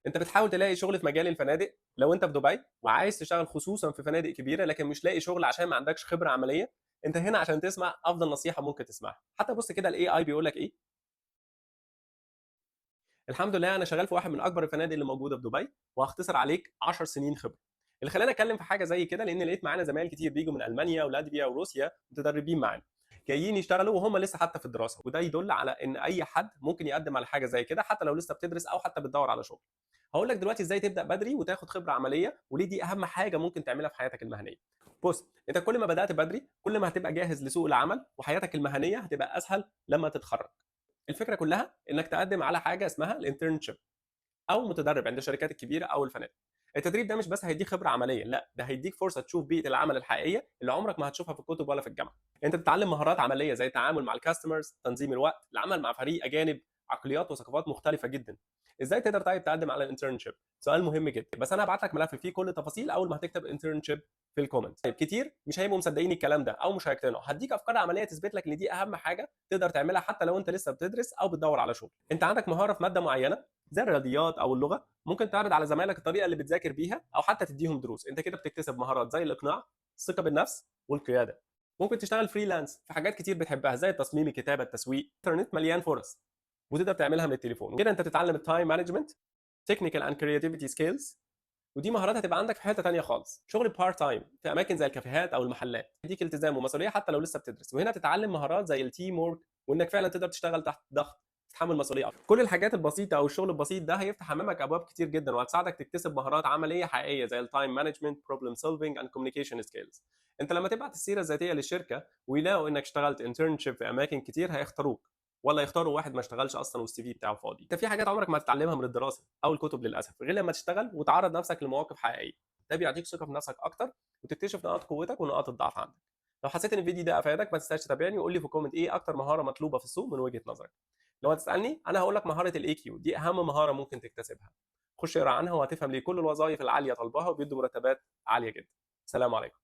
انت بتحاول تلاقي شغل في مجال الفنادق لو انت في دبي وعايز تشتغل خصوصا في فنادق كبيره، لكن مش لاقي شغل عشان ما عندكش خبره عمليه. انت هنا عشان تسمع افضل نصيحة ممكن تسمعها. حتى بص كده ال AI بيقول لك ايه. الحمد لله انا شغال في واحد من اكبر الفنادق اللي موجودة في دبي، وهختصر عليك 10 سنين خبره. اللي خلاني اتكلم في حاجة زي كده لان لقيت معانا زمايل كتير بيجوا من المانيا ولاتفيا وروسيا متدربين معانا، جايين يشتغلوا وهم لسه حتى في الدراسه، وده يدل على ان اي حد ممكن يقدم على حاجة زي كده حتى لو لسه بتدرس او حتى بتدور على شغل. هقول لك دلوقتي ازاي تبدا بدري وتاخد خبره عمليه، وليه دي اهم حاجة ممكن تعملها في حياتك المهنية. بص، انت كل ما بدات بدري كل ما هتبقى جاهز لسوق العمل، وحياتك المهنية هتبقى اسهل لما تتخرج. الفكرة كلها انك تقدم على حاجة اسمها ال internship او متدرب عند الشركات الكبيرة او الفنادق. التدريب ده مش بس هيديك خبره عمليه، لا ده هيديك فرصة تشوف بيئة العمل الحقيقية اللي عمرك ما هتشوفها في الكتب ولا في الجامعة. انت بتتعلم مهارات عملية زي التعامل مع ال customers، تنظيم الوقت، العمل مع فريق اجانب، عقليات وثقافات مختلفة جدا. ازاي تقدر طيب تقدم على ال internship؟ سؤال مهم جدا، بس انا هبعت لك ملف فيه كل التفاصيل اول ما هتكتب internship في ال comment. طيب كتير مش هيبقوا مصدقين الكلام ده او مش هيقتنعوا. هديك افكار عملية تثبت لك ان دي اهم حاجة تقدر تعملها حتى لو انت لسه بتدرس او بتدور على شغل. انت عندك مهارة في مادة معينة زي الرياضيات او اللغة، ممكن تعرض على زمايلك الطريقة اللي بتذاكر بيها او حتى تديهم دروس. انت كده بتكتسب مهارات زي الاقناع، الثقة بالنفس، والقيادة. ممكن تشتغل freelance في حاجات كتير بتحبها زي التصميم، الكتابه، التسويق. الانترنت مليان فرص وتقدر تعملها من التليفون. كده انت تتعلم ال time management، technical and creativity skills، ودي مهارات هتبقى عندك في حتة تانية خالص. شغل part time في اماكن زي الكافيهات او المحلات يديك التزام ومسؤولية حتى لو لسه بتدرس، وهنا تتعلم مهارات زي ال teamwork وانك فعلا تقدر تشتغل تحت ضغط، تتحمل مسؤولية اكتر. كل الحاجات البسيطة او الشغل البسيط ده هيفتح امامك ابواب كتير جدا، وهتساعدك تكتسب مهارات عملية حقيقية زي ال time management، problem solving and communication skills. انت لما تبعت السيرة الذاتية للشركة ويلاقوا انك اشتغلت internship في اماكن كتير هيختاروك، ولا يختاروا واحد ما اشتغلش اصلا وال CV بتاعه فاضي. انت في حاجات عمرك ما هتتعلمها من الدراسة او الكتب للاسف، غير لما تشتغل وتعرض نفسك لمواقف حقيقية. ده بيعطيك ثقة في نفسك اكتر، وتكتشف نقاط قوتك ونقاط الضعف عندك. لو حسيت ان الفيديو ده افادك ما تنساش تتابعني وقول لي في comment ايه اكتر مهارة مطلوبه في السوق من وجهه نظرك. لو هتسالني انا هقول لك مهارة ال EQ، دي اهم مهارة ممكن تكتسبها. خش اقرا عنها وهتفهم ليه كل الوظائف العالية طالباها وبيدوا مرتبات عالية جدا. سلام عليكم.